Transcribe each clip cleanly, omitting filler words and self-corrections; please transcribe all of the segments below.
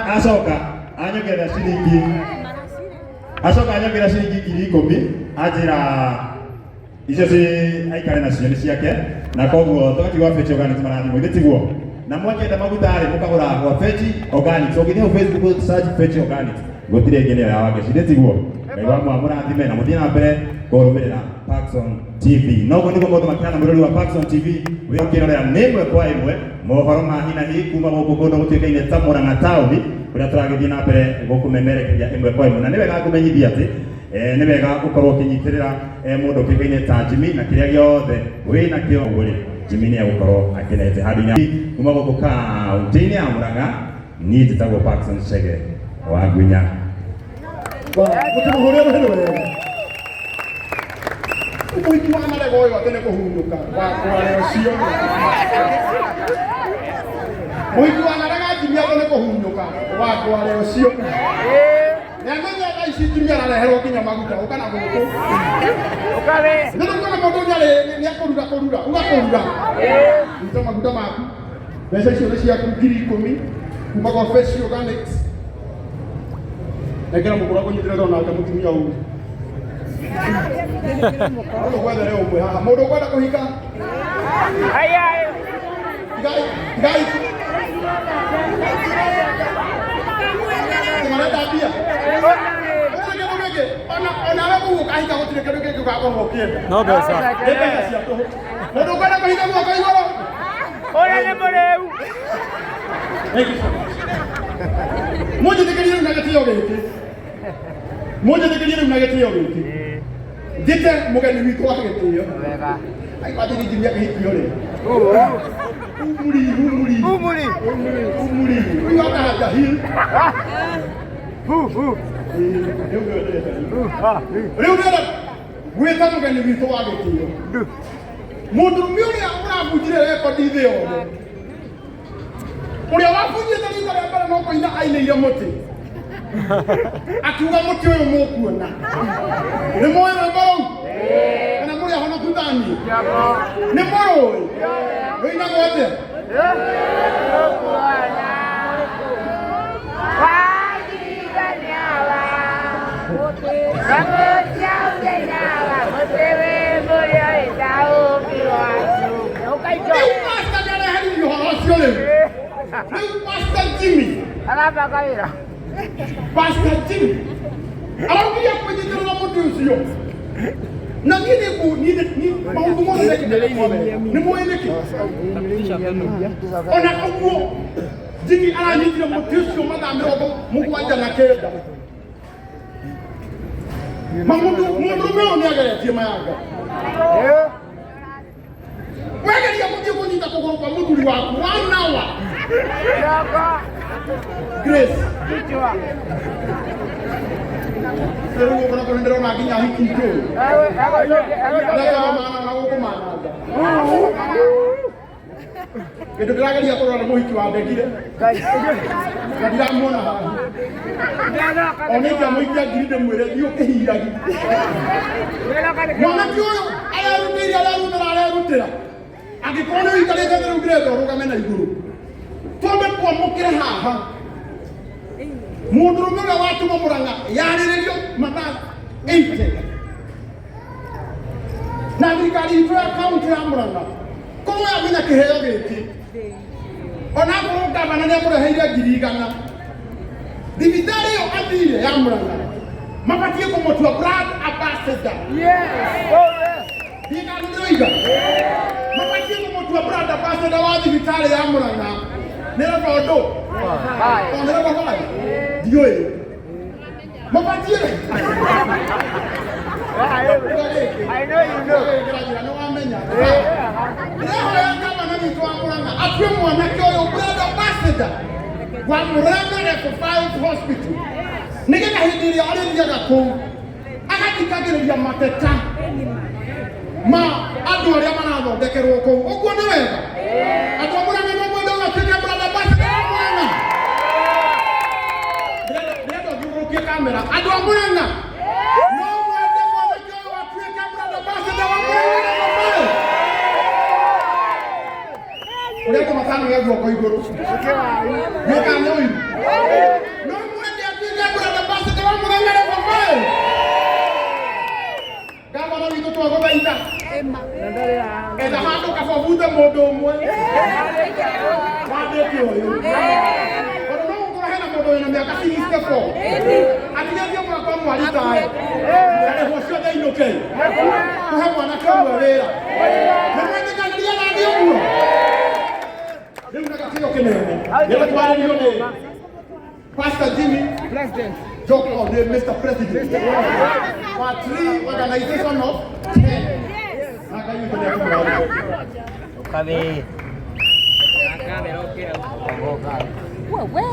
Acoka anyongerera ciringi, acoka anyongerera ciringi 10,000, anjĩra icio ci aikare nacio nĩ ciake, na koguo tũgatigwo Fetch Organics marathimwo ithe tiguo. Na mwakĩenda maguta rĩ, mũkagũra gwa Fetch Organics. Ũngĩthiĩ hau Facebook search Fetch Organics, gũtirĩ ĩngĩ, nĩyo ya Wangeci ithe tiguo. Ngai wa mũrathime na mũthiĩ na mbere kũrũmĩrĩra Parkson TV. Noguo nĩguo maũndũ makĩhana mũrori wa Parkson TV ũkĩrorera nĩ ĩmwe kwa ĩmwe mohoro ma hi na hi kuma gũkũ kũndũ gũtuĩkaine ta Murang'a taũni, kũrĩa tũragĩthiĩ na mbere gũkũmemerekeria ĩmwe kwa ĩmwe. Na nĩ wega ngũmenyithia atĩ nĩ wega ũkorwo ũkĩnyitĩrĩra mũndũ ũkĩũkaine ta Jimmy na kĩrĩa gĩothe wĩ nakĩo ũguo rĩ, Jimmy nĩ egũkorwo akenete handũ-inĩ kuma gũkũ kaũntĩ-inĩ ya Murang'a. Niĩ njĩtagwo Parkson Chege wa Ngwinya. Mũtũmũhũrĩre rũhĩ rwega. Mũhiki wa marega ũyũ atĩ nĩ kũhunyũka wakware ũcio. Mũhiki wa marega Jimmy atĩ nĩ kũhunyũka wakware ũcio. Nĩamenya thaa ici Jimmy arareherwo nginya maguta ũka na gũkũ. Nĩ tũkuona mũndũ nĩarĩ nĩakũrura kũrura uga kũrura. Ruta maguta maku. Mbeca icio nĩ ciaku 10,000 kuma kwa Fresh Organics. Nengera mũkũra kũnyitĩrĩra tondũ nake mũtumia ũru. Mũndũ gwethere ũmwe haha. Mũndũ ũkwenda kũhika? Tigai, tigai. Marenda mbia. Gũtirĩ kĩndũ gĩngĩ. Ona onawe kũu ũkahika gũtirĩ kĩndũ kĩngĩ ũgakorwo ũkĩenda. No mbeca. Nĩ mbeca cia tũhũ. Mũndũ ũkwenda kũhika guoko igũrũ. Ũrĩa nĩ mũrĩu. Thank you so much. Mũnjĩtĩkĩrie rĩu na gĩtĩo gĩkĩ. Mũnjĩtĩkĩrie rĩu na gĩtĩo gĩkĩ. Njĩte mũgeni witũ wa gĩtĩo. Wega. Ai kwanja ni Jimmy akĩhikio rĩ. Umuri, umuri. Umuri. Umuri. Huyu hata hajahil. Hu hu. Rĩu nĩwe ndĩrenda. Hu ha. Rĩu ndĩrenda gwĩta mũgeni witũ wa gĩtĩo. Mũndũrũme ũrĩa ũrabunjire rekondi thĩ yothe. Ũrĩa wabunjĩte rita rĩa mbere no kũina ainĩire mũtĩ. Akiuga mũtĩ ũyũ mũkuona. Nĩ mũĩ rwĩmbo rũu? Kana mũrĩ ahonoku ta niĩ? Nĩ mũrũĩ? Rũinagwo atĩa? Rĩu pastor nĩareheririe ũhoro ũcio rĩu. Rĩu Pastor Jimmy, Arabanga wĩra. Pastor Jimmy araugire kwĩnyitĩrĩra mũtĩ ũcio. Na niĩ nĩ niĩ niĩ maũndũ mothe mekĩkaga kwa wega. Nĩ mũĩ nĩkĩ? Ona ũguo Jimmy aranyitire mũtĩ ũcio mathaa 79. Ma mũndũ mũndũrũme ũyũ nĩageretie mayanga. Wegeria gũthiĩ kũnyita kũgũrũ kwa mũthuri waku one hour. Grace. Rĩu gũkũ nakuo nĩndĩrona nginya hiki njũru. Ndĩrona mana na gũkũ mananga. Kĩndũ ndĩrageria kũrora nĩ mũhiki wa ndegire. Na ndiramuona haha. O nĩ ingĩamũikia ngiri ndĩmwĩre thiĩ ũkĩhiragi. Mwanake ũyũ arerutĩire arerutĩra arerutĩra. Angĩkorwo nĩ ũikarĩte thĩ rĩu ndĩrenda ũrũgame na igũrũ. Twambe twamũkĩre haha. Mũndũrũme ũrĩa watuma Mũrang'a yarĩrĩrio mathaa 80. Na thirikari itũ ya kaunti ya Murang'a korwo yamenya kĩheo gĩkĩ, onakorwo gavana nĩ amũreheire 100,000, thibitarĩ ĩyo athire ya Murang'a mabatiĩ kũmũtua brand ambassador. Ndiĩ kana ndĩroiga mabatiĩ kũmũtua brand ambassador wa thibitarĩ ya Murang'a nĩ tondũ o nĩ level 5 ndiũĩ mabatiĩ. I know you know. Nĩ wamenya ndĩrehoya gavana witũ wa Murang'a atue mwanake ũyũ brand ambassador wa Murang'a Level 5 Hospital, nĩgetha hĩndĩ ĩrĩa arĩthiaga kũu agathikagĩrĩria mateta ma andũ arĩa marathondekerwo kũu. Ũguo nĩ wega. Andũ a Murang'a, no mwende ũyũ atuĩke brand ambassador wa Murang'a? Ndĩrenda ũthiũrũrũkie kamera. Andũ a Murang'a, no mwende mwanake ũyũ atuĩke brand ambassador wa Murang'a Level 5? Ũrĩa andũ matanoya guoko igũrũ nĩ kana ũiru. Mĩaka 64 atigĩtie mwaka ũmwe aritae arĩhwo ciothe inũke kũhe mwanake ũmwe wĩra. Nĩmwetĩkanĩria naniĩ ũguo? Rĩu na gĩtĩo kĩnene nĩgũtwarĩrio nĩ Pastor Jimmy President. Joko nĩ Mr. President wa Tree Organization of 10 na Ngai witũ nĩekũmũrathima. Kabe. Wewe.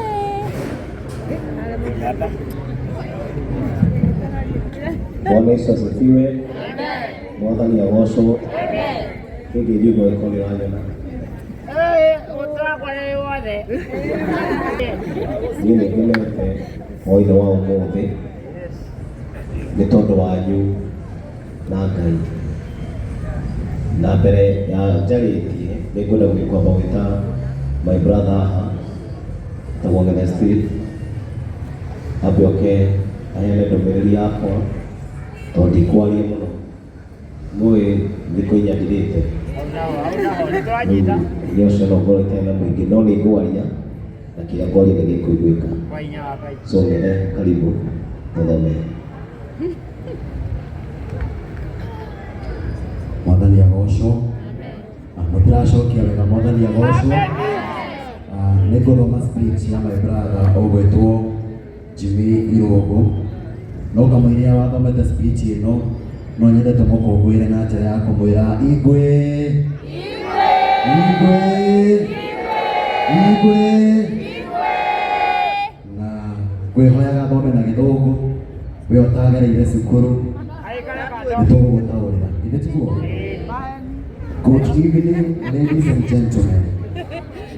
Bwana Yesu asifiwe. Mwathani agocwo. Kĩngĩ ngiuga ũrĩkũ nĩ ũranyona. Ũtrakwa nĩ wothe. Niĩ nĩ ngenete hwaĩ-inĩ wa ũmũthĩ nĩ tondũ wanyu na Ngai. Na mbere ya njarĩtie nĩ ngwenda kwamba gwĩta my brother haha etagwo Ng'ethe Steve ambe oke aheane ndũmĩrĩri yakwa tondũ ndikwaria mũno mũĩ thikũ inya ndirĩte. Nĩtũranyita. Rĩu ũcio no ngorwo itarĩ na mũingĩ no nĩ ngwaria na kĩrĩa ngwaria nĩ gĩkũiguĩka. Kwa hinya wa Ngai. So Ng'ethe, karibu tũthome. Mwathani agocwo. Mũtiracokia wega. Mwathani agocwo. Nĩ ngũthoma speech ya my brother ũgwĩtwo Jimmy Irũngũ no kamũiria wathomete speech ĩno no nyende tũmũkũngũĩre na njĩra ya kũmwĩra igwe igwe igwe na ngwĩhoyaga thome na Gĩthũngũ we ũtagereire cukuru nĩ tũgũgũtaũrĩra githĩ tiguo? Good evening, ladies and gentlemen,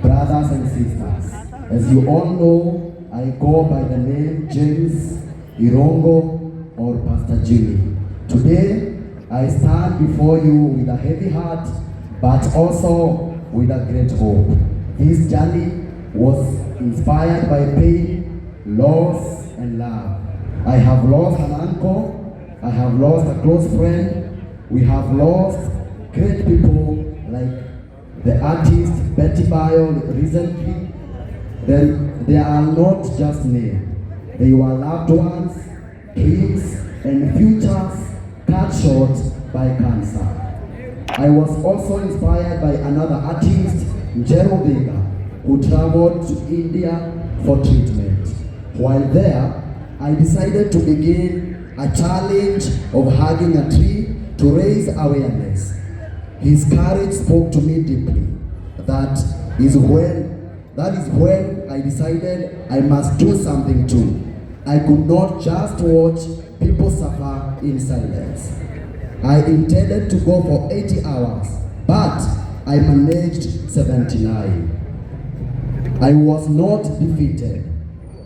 brothers and sisters. As you all know, I go by the name James Irongo or Pastor Jimmy. Today, I stand before you with a heavy heart, but also with a great hope. This journey was inspired by pain, loss, and love. I have lost an uncle, I have lost a close friend, we have lost great people like the artist Betty Bayo recently. Then they are not just names. They were loved ones, dreams, and futures cut short by cancer. I was also inspired by another artist, Njero Vega, who traveled to India for treatment. While there, I decided to begin a challenge of hugging a tree to raise awareness. His courage spoke to me deeply. That is when I decided I must do something too. I could not just watch people suffer in silence. I intended to go for 80 hours, but I managed 79. I was not defeated.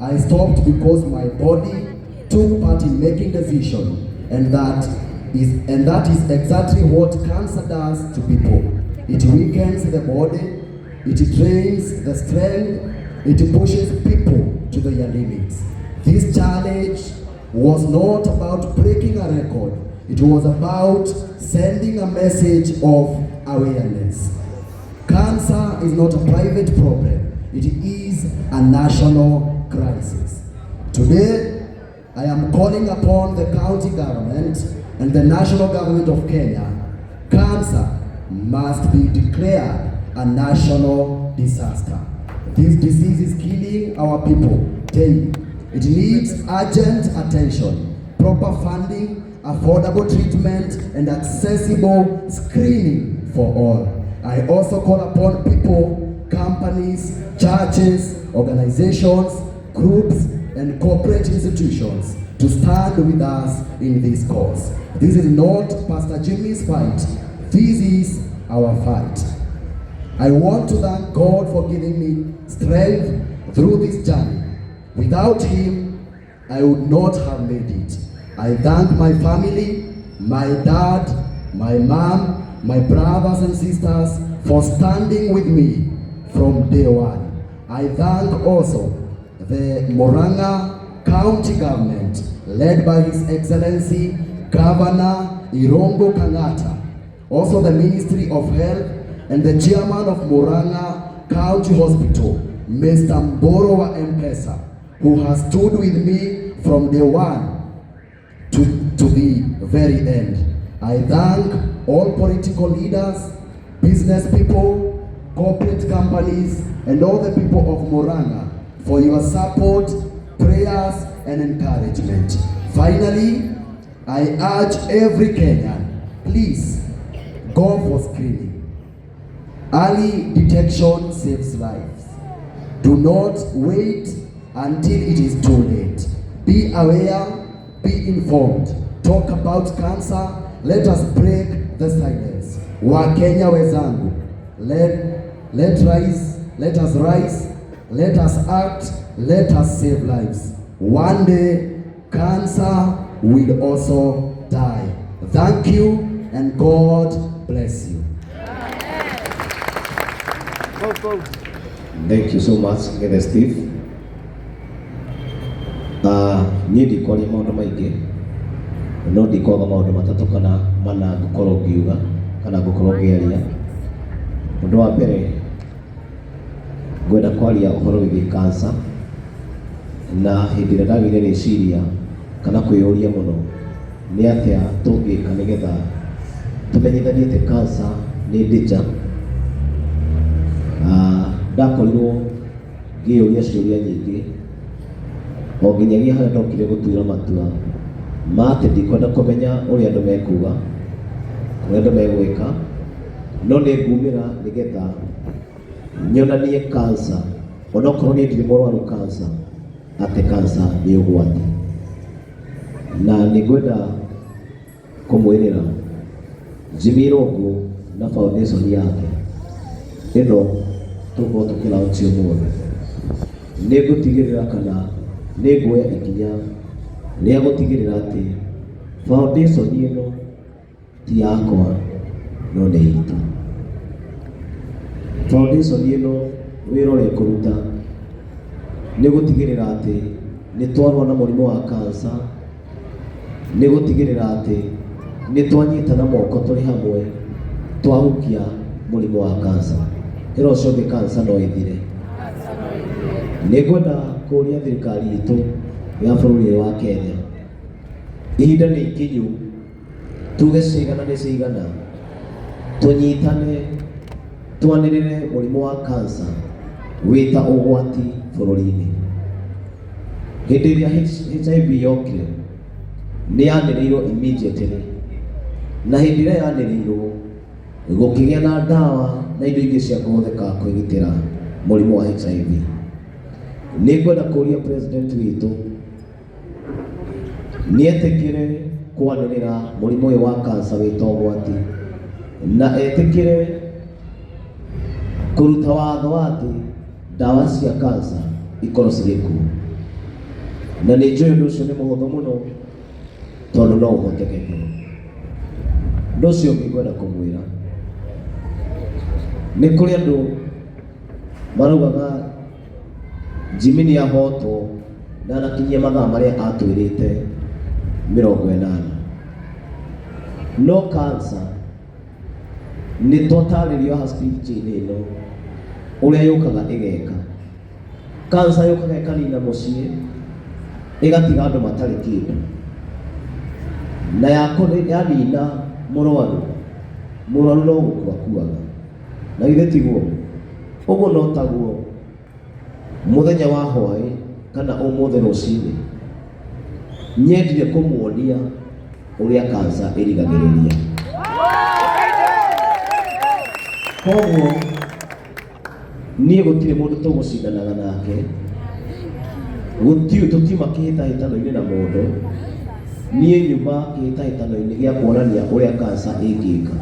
I stopped because my body took part in making decision, and that is exactly what cancer does to people. It weakens the body, it drains the strength, it pushes people to their limits. This challenge was not about breaking a record. It was about sending a message of awareness. Cancer is not a private problem, it is a national crisis. Today, I am calling upon the county government and the national government of Kenya. Cancer must be declared a national disaster. This disease is killing our people daily. It needs urgent attention, proper funding, affordable treatment, and accessible screening for all. I also call upon people, companies, churches, organizations, groups, and corporate institutions to stand with us in this cause. This is not Pastor Jimmy's fight. This is our fight. I want to thank God for giving me strength through this journey. Without Him, I would not have made it. I thank my family, my dad, my mom, my brothers and sisters for standing with me from day one. I thank also the Murang'a County government, led by His Excellency Governor Irungu Kang'ata, also the Ministry of Health and the chairman of Murang'a County Hospital, Mr. Mboro wa M-Pesa, who has stood with me from day one to the very end. I thank all political leaders, business people, corporate companies, and all the people of Murang'a for your support, prayers, and encouragement. Finally, I urge every Kenyan, please go for screening. Early detection saves lives. Do not wait until it is too late. Be aware, be informed. Talk about cancer. Let us break the silence. Wakenya wenzangu, let us rise, let us act, let us save lives. One day, cancer will also die. Thank you and God bless you. Go, go. Thank you so much, Gethe Steve. Niĩ ndikwaria maũndũ maingĩ, no ndikwaga maũndũ matatũ kana mana ngũkorwo ngiuga kana ngũkorwo ngĩaria. Ũndũ wa mbere, ngwenda kwaria ũhoro wĩgiĩ cancer, na hĩndĩ ĩrĩa ndagĩire rĩciria kana kwĩyũria mũno nĩ atĩa tũngĩka nĩgetha tũmenyithanie atĩ cancer nĩ danger. Ndakorirwo ngĩyũria ciũria nyingĩ o nginyagia harĩa ndokire gũtuĩra matua ma atĩ ndikwenda kũmenya ũrĩa andũ mekuga, ũrĩa andũ megwĩka, no nĩ ngumĩra nĩgetha nyonanie cancer, onokorwo niĩ ndirĩ mũrwaru cancer, atĩ cancer nĩ ũgwati. Na nĩ ngwenda kũmwĩrĩra Jimmy Irungu na foundation yake ĩno tũkorwo tũkĩlaunch ũmũthĩ, nĩ ngũtigĩrĩra kana nĩ nguoya ikinya rĩa gũtigĩrĩra atĩ foundation ĩno ti yakwa no nĩ itũ. Foundation ĩno wĩra ũrĩa ĩkũruta nĩ gũtigĩrĩra atĩ nĩ twarũa na mũrimũ wa cancer, nĩ gũtigĩrĩra atĩ nĩ twanyitana moko tũrĩ hamwe twahukia mũrimũ wa cancer. Ĩra ũcio ũngĩ cancer no ĩthire. Nĩ ngwenda kũria thirikari itũ ya bũrũri ũyũ wa Kenya, ihinda nĩ ikinyu tuge cigana nĩ cigana, tũnyitane twanĩrĩre mũrimũ wa cancer wĩ ta ũgwati bũrũri-inĩ. Hĩndĩ ĩrĩa HIV yokire nĩ yanĩrĩirwo immediately, na hĩndĩ ĩrĩa yanĩrĩirwo gũkĩgĩa na ndawa na indo ingĩ cia kũhũthĩka kwĩgitĩra mũrimũ wa HIV. Nĩ ngwenda kũria president witũ nĩ etĩkĩre kwanĩrĩra mũrimũ ũyũ wa cancer wĩ ta ũgwati, na etĩkĩre kũruta watho wa atĩ ndawa cia cancer ikorwo cirĩ kuo. Na nĩ njũĩ ũndũ ũcio nĩ mũhũthũ mũno tondũ no ũhotekeke. Ũndũ ũcio ũngĩ ngwenda kũmwĩra, nĩ kũrĩ andũ maraugaga Jimmy nĩ ahotwo ndanakinyia mathaa marĩa atwĩrĩte 80. No cancer nĩ twatarĩrio haha speech-inĩ ĩno ũrĩa yũkaga ĩgeka. Cancer yũkaga ĩkanina mũciĩ, ĩgatiga andũ matarĩ kĩndũ, na yanina mũrwaru, mũrwaru no gũkua akuaga. Na githĩ tiguo? Ũguo no taguo mũthenya wa hwaĩ kana ũmũthĩ rũcinĩ nyendire kũmuonia ũrĩa cancer ĩrigagĩrĩria. Koguo niĩ gũtirĩ mũndũ tũgũcindanaga nake, gũtirĩ, tũtiuma kĩhĩtahĩtano-inĩ na mũndũ. Niĩ nyuma kĩhĩtahĩtano-inĩ gĩa kuonania ũrĩa cancer ĩngĩka,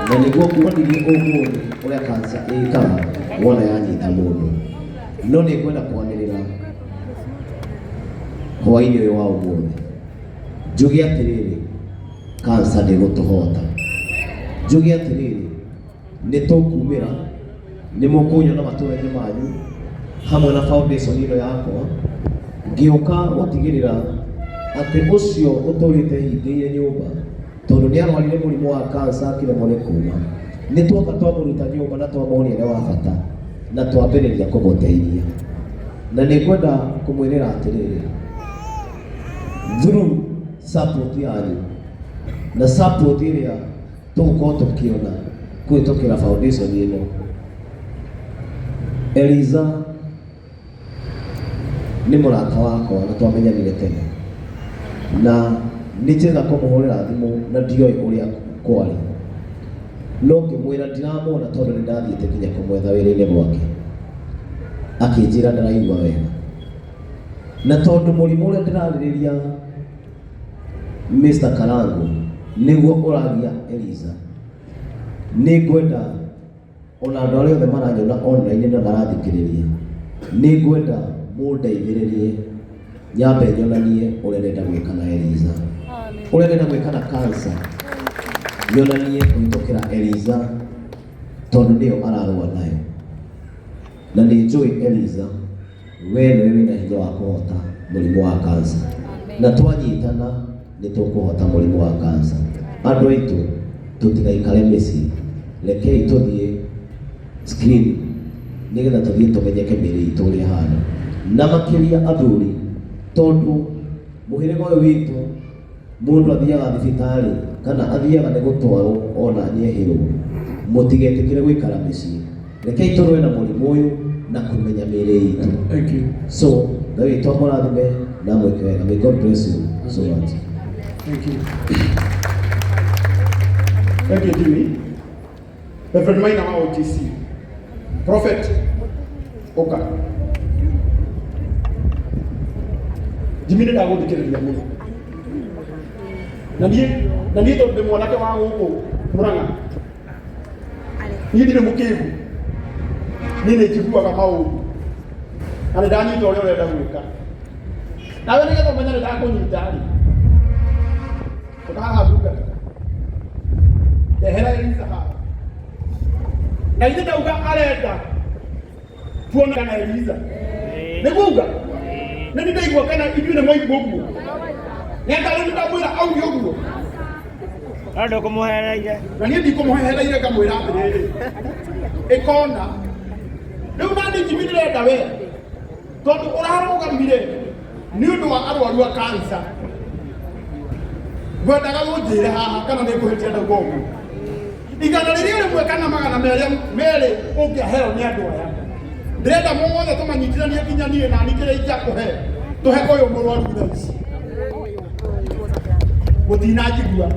na nĩguo nguonirie ũmũthĩ ũrĩa cancer ĩkaga wona yanyita mũndũ. No nĩ ngwenda kwanĩrĩra hwaĩ-inĩ ũyũ wa ũmũthĩ njuge atĩrĩrĩ, cancer ndĩgũtũhota. Njuge atĩrĩrĩ, nĩ tũkumĩra, nĩ mũkũnyona matũra-inĩ manyu hamwe na foundation ĩno yakwa, ngĩũka gũtigĩrĩra atĩ ũcio ũtũrĩte hingĩire nyũmba tondũ nĩ arwarire mũrimũ wa cancer akĩremwo nĩ kuma, nĩ tuoka twamũruta nyũmba na twamuonia nĩ wa bata na twambĩrĩria kũmũteithia. Na nĩ ngwenda kũmwĩrĩra atĩrĩrĩ, through support yanyu na support ĩrĩa tũgũkorwo tũkĩona kũhĩtũkĩra foundation ĩno, Eliza nĩ mũrata wakwa na twamenyanire tene, na nĩ njega kũmũhũrĩra thimũ na ndioĩ ũrĩa kwarĩ, no ngĩmwĩra ndiramuona tondũ nĩ ndathiĩte nginya kũmwetha wĩra-inĩ gwake, akĩnjĩra ndaraigua wega. Na tondũ mũrimũ ũrĩa ndĩrarĩrĩria Mr. Karangu nĩguo ũragia Eliza, nĩ ngwenda ona andũ arĩa othe maranyona online na marathikĩrĩria, nĩ ngwenda mũndeithĩrĩrie nyambe nyonanie ũrĩa ndĩrenda gwĩka na Eliza, ũrĩa ndĩrenda gwĩka na cancer, nyonanie kũhĩtũkĩra Eliza tondũ nĩyo ararũa nayo. Na nĩ njũĩ Eliza, we nĩwe wĩna hinya wa kũhota mũrimũ wa cancer, na twanyitana nĩ tũkũhota mũrimũ wa cancer. Andũ aitũ, tũtigaikare mĩciĩ, rekei tũthiĩ screen nĩgetha tũthiĩ tũmenyeke mĩĩrĩ itũ ũrĩa ĩhana, na makĩria athuri, tondũ mũhĩrĩga ũyũ witũ mũndũ athiaga thibitarĩ kana athiaga nĩ gũtwarwo ona nĩehĩrwo. Mũtigetĩkĩre gũikara mĩciĩ, rekei tũrũe na mũrimũ ũyũ na kũmenya mĩĩrĩ itũ. Thank you. So Ngai witũ amũrathime na amwĩke wega. May God bless you so much. Thank you. Thank you, Jimmy. Reverend Maina wa OTC. Prophet Oka. Jimmy nĩ ndagũthikĩrĩria mũno. Na niĩ tondũ ndĩ mwanake wa gũkũ Murang'a. Niĩ ndirĩ mũkĩgu. Niĩ nĩ njiguaga maũndũ. Na nĩ ndanyita ũrĩa ũrenda gwĩka. Nawe nĩgetha ũmenye nĩ ndakũnyita rĩ. Ũka haha ndungata. Ndehera Eliza haha. Na ithe ndauga arenda tuona na Eliza. Nĩguo uga? Nĩ nĩ ndaigua kana ithuĩ nĩ mwaigua ũguo. Nĩ anga rĩu ndamwĩra auge ũguo. No ndũkũmũhereire. Na niĩ ndikũmũhehereire, ngamwĩra atĩrĩrĩ. Ĩkona. Rĩu nani Jimmy ndĩrenda we. Tondũ ũrarũgamire nĩ ũndũ wa arwaru a cancer. Ngwendaga ũnjĩre haha kana nĩ ngũhĩtia ndauga ũguo. 101 kana 200 ũngĩaheo nĩ andũ aya. Ndĩrenda mothe tũmanyitithanie nginya niĩ na niĩ kĩrĩa ingĩakũhe tũhe ũyũ mũrwaru thaa ici. Mũtinanjigua.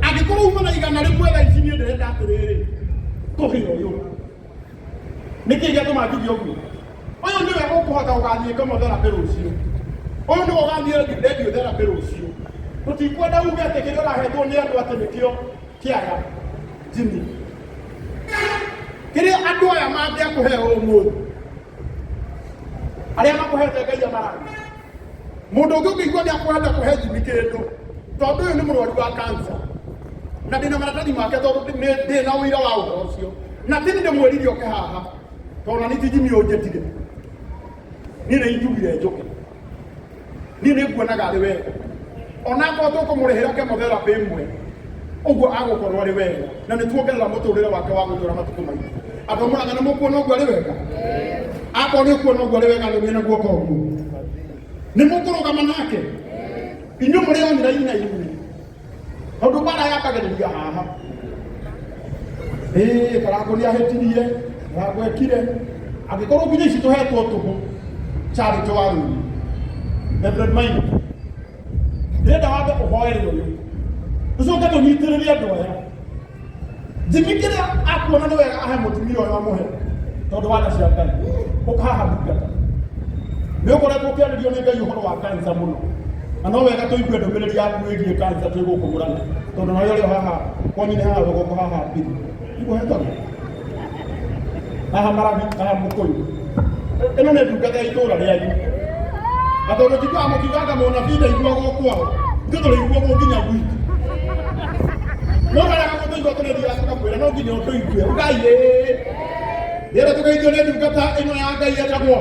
Angĩkorwo uma na 100 thaa ici, niĩ ndĩrenda atĩrĩrĩ, tũhe ũyũ. Nĩkĩ gĩatũma njuge ũguo? Ũyũ nĩwe ũkũhota gũgathiĩ chemotherapy rũciũ. Ũyũ nĩwe ũgathiĩ radiotherapy rũciũ. Tũtikwenda uge atĩ kĩrĩa ũrahetwo nĩ andũ atĩ nĩkĩo kĩaya. Jimmy, kĩrĩa andũ aya mangĩakũhe ũmũthĩ, arĩa makũhete Ngai amarathime. Mũndũ ũngĩ ũngĩigua nĩ akwenda kũhe Jimmy kĩndũ, tondũ ũyũ nĩ mũrwaru wa cancer na ndĩna maratathi make, tondũ ndĩ na ũira wa ũhoro ũcio, na ti nĩ ndĩmwĩrire oke haha, tondũ na nĩ ti Jimmy ũnjĩtire niĩ, nĩ injugire njũke. Niĩ nĩ nguonaga arĩ wega onakorwo tũkũmũrĩhĩra chemotherapy ĩmwe ũguo, agũkorwo arĩ wega na nĩ tuongerera mũtũrĩre wake wa gũtũra matukũ maingĩ. Andũ a Mũrang'a, nĩ mũkuona ũguo arĩ wega? Akorwo nĩ ũkuona ũguo arĩ wega, nĩ na guoko ũguo. Nĩ mũkũrũgama nake inyuĩ mũrĩ online na inyuĩ, tondũ mbara yambagĩrĩria haha. Ĩĩ, Karango nĩ ahĩtirie, Karango ekire. Angĩkorwo nginya ici tũhetwo tũhũ, Charity wa rũri, Reverend Maina, ndĩrenda wambe ũhoere ũyũ, tũcoke tũnyitĩrĩrie andũ aya. Jimmy kĩrĩa akuona nĩ wega ahe mũtumia ũyũ, amũhe tondũ wa tha cia Ngai. Ũkahaha ndungata, nĩ ũkoretwo ũkĩarĩrio nĩ Ngai ũhoro wa kansa mũno, na no wega tũigue ndũmĩrĩri yaku ĩgiĩ kansa twĩ gũkũ Mũrang'a, tondũ nawe ũrĩ o haha kwanyu nĩ haha rũgongo haha mbiri nĩguo hetagwo haha Marathi, haha Mũkũyũ. Ĩno nĩ ndungata ya itũũra rĩanyu, na tondũ njiguaga mũkiugaga mũnabii ndaiguagwo kwao, ithuĩ tũrĩiguagwo nginya gwitũ. Mũndũ arega gũtũigua, tũrĩthiaga tũkamwĩra no nginya ũtũigue. Ugai ĩĩ. Rĩera tũgeithio nĩ ndungata ĩno ya Ngai etagwo